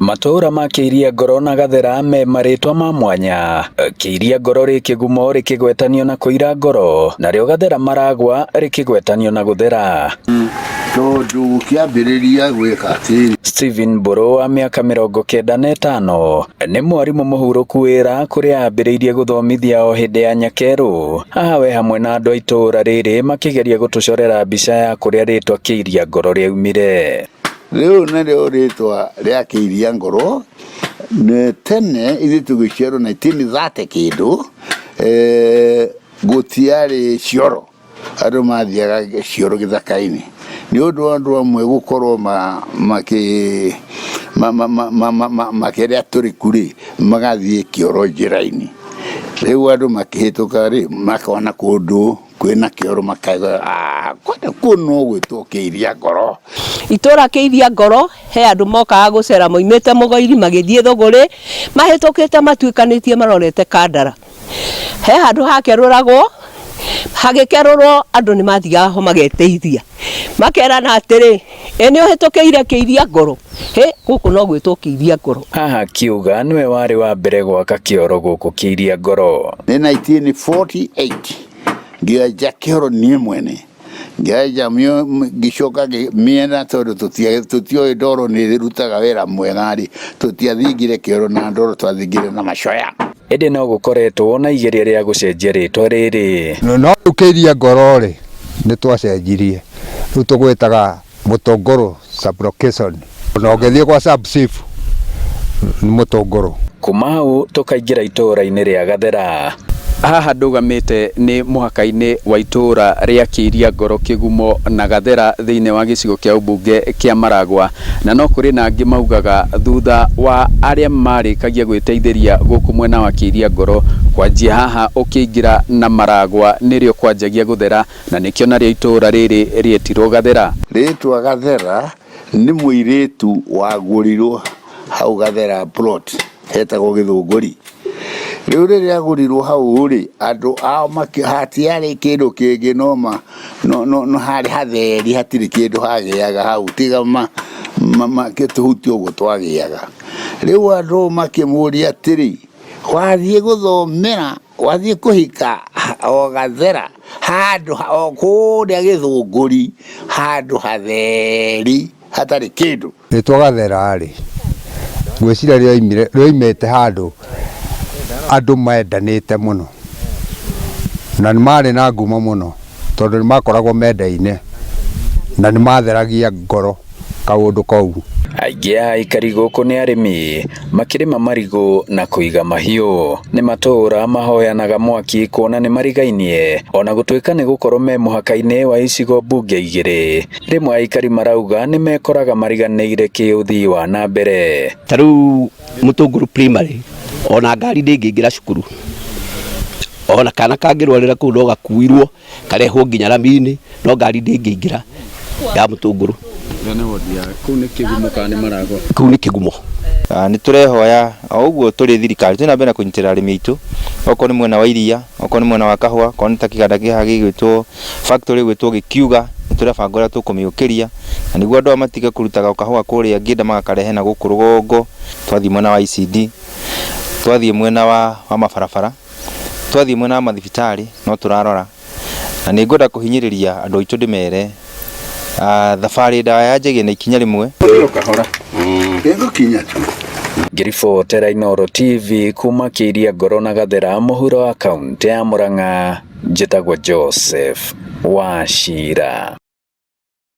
Matũũra ma Kĩiria Ngoro na Gathera me marĩtwa ma mwanya. Kĩiria Ngoro rĩ kĩgumo rĩkĩgwetanio na kũira ngoro, narĩo Gathera Maragwa rĩkĩgwetanio na gũthera. Tondũ gũkĩambĩrĩria gwĩka atĩrĩ. Stephen Mbũrũ wa mĩaka 95 nĩ mwarimũ mũhurũku wĩra kũrĩa ambĩrĩirie gũthomithia o hĩndĩ ya Nyakerũ. Haha we hamwe na andũ a itũũra rĩrĩ makĩgeria gũtũcorera mbica ya kũrĩa rĩtwa Kĩiria Ngoro rĩaumire. Rĩu narĩo rĩtwa rĩa Kĩiria Ngoro nĩ tene ithuĩ tũgĩciarwo 1930 kĩndũ, gũtiarĩ cioro. Andũ mathiaga cioro gĩthaka-inĩ nĩ ũndũ wa andũ amwe gũkorwo makĩrĩa tũrĩku rĩ, magathiĩ kĩoro njĩra-inĩ. Rĩu andũ makĩhĩtũka rĩ, makona kũndũ kwĩna kĩoro makauga kũu no gwĩtwo Kĩiria Ngoro. Itũra Kĩiria Ngoro he andũ mokaga gũcera moimĩte Mũgoiri magĩthiĩ Thũgũrĩ, mahĩtũkĩte matuĩkanĩtie marorete Kandara. He handũ hakerũragwo, hagĩkerũrwo andũ nĩ mathiaga ho mageteithia. Makerana atĩrĩ, ĩ nĩ ũhĩtũkĩire Kĩiria Ngoro? Hĩ, gũkũ no gwĩtwo Kĩiria Ngoro. Haha akiuga nĩwe warĩ wa mbere gwaka kĩoro gũkũ Kĩiria Ngoro. Nĩ 1948 ngĩenja kĩoro niĩ mwene. Ngĩenja ngĩcoka mĩena tondũ tũtioĩ ndoro nĩ ĩrutaga wĩra mwega rĩ, tũtiathingire kĩoro na ndoro twathingire na macoya. Ĩndĩ no gũkoretwo na igeria rĩa gũcenjia rĩtwa rĩrĩ. No rĩu Kĩiria Ngoro rĩ, nĩ twacenjirie, rĩu tũgwĩtaga Mũtũngũrũ sub-location. Ona ũngĩthiĩ gwa sub chief nĩ Mũtũngũrũ. Kuma hau tũkaingĩra itũũra-inĩ rĩa Gathera. Haha ndũgamĩte nĩ mũhaka-inĩ wa itũũra rĩa Kĩiria Ngoro Kĩgumo na Gathera thĩinĩ wa gĩcigo kĩa ũmbunge kĩa Maragwa. Na no kũrĩ na angĩ maugaga thutha wa arĩa marĩkagia gwĩteithĩria gũkũ mwena wa Kĩiria Ngoro kwanjia haha ũkĩingĩra na Maragwa nĩrĩo kwanjagia gũthera na nĩkĩo narĩo itũũra rĩrĩ rĩetirwo Gathera. Rĩtwa Gathera nĩ mũirĩtu wagũrirwo hau Gathera plot hetagwo Gĩthũngũri. Rĩu rĩrĩa agũrirwo hau rĩ, andũ ao hatiarĩ kĩndũ kĩngĩ no ma no no no harĩ hatheri hatirĩ kĩndũ hagĩaga hau tiga ma ma tũhuti ũguo twagĩaga. Rĩu andũ makĩmũria atĩrĩ, wathiĩ gũthomera, wathiĩ kũhika o Gathera handũ o kũrĩa Gĩthũngũri handũ hatheri hatarĩ kĩndũ. Rĩtwa Gathera-rĩ, ngwĩciria rĩoimire rĩoimĩte handũ andũ mendanĩte mũno, na nĩ marĩ na ngumo mũno, tondũ nĩ makoragwo mendaine, na nĩ matheragia ngoro kaũndũ kau. Aingĩ a aikari gũkũ nĩ arĩmi, makĩrĩma marigũ na kũiga mahiũ. Nĩ matũũra mahoyanaga mwaki kuona nĩ marigainie, ona gũtuĩka nĩ gũkorwo me mũhaka-inĩ wa icigo mbunge igĩrĩ. Rĩmwe aikari marauga nĩ mekoraga mariganĩire kĩũthii wa na mbere. Ta rĩu Mũtũngũrũ primary ona ngari ndĩngĩingĩra cukuru, ona kana kangĩrwarĩra kũu no gakuirwo karehwo nginya rami-inĩ no ngari ndĩngĩingĩra ya Mũtũngũrũ. Kũu nĩ Kĩgumo kana nĩ Maragwa? Kũu nĩ Kĩgumo. Nĩ tũrehoya o ũguo tũrĩ thirikari tũthiĩ na mbere na kũnyitĩrĩra arĩmi aitũ, okorwo nĩ mwena wa iria, okorwo nĩ mwena wa kahũa, okorwo nĩ ta kĩganda kĩ haha gĩgwĩtwo factory ĩgwĩtwo Gĩkiuga, nĩ tũrebanga ũrĩa tũkũmĩũkĩria, na nĩguo andũ aya matige kũrutaga kahũa kũrĩa Ngĩnda magakarehe na gũkũ rũgongo, twathiĩ mwena wa ICD, twathiĩ mwena wa mabarabara, twathiĩ mwena wa mathibitarĩ no tũrarora. Na nĩ ngwenda kũhinyĩrĩria andũ aitũ ndĩmere, thabarĩ ndaya yanjagia na ikinya rĩmwe. Ĩgũkinya tu. Ngĩribotera Inooro TV kuma Kĩiria Ngoro na Gathera mũhuro wa kaũntĩ ya Murang'a, njĩtagwo Joseph Wachira.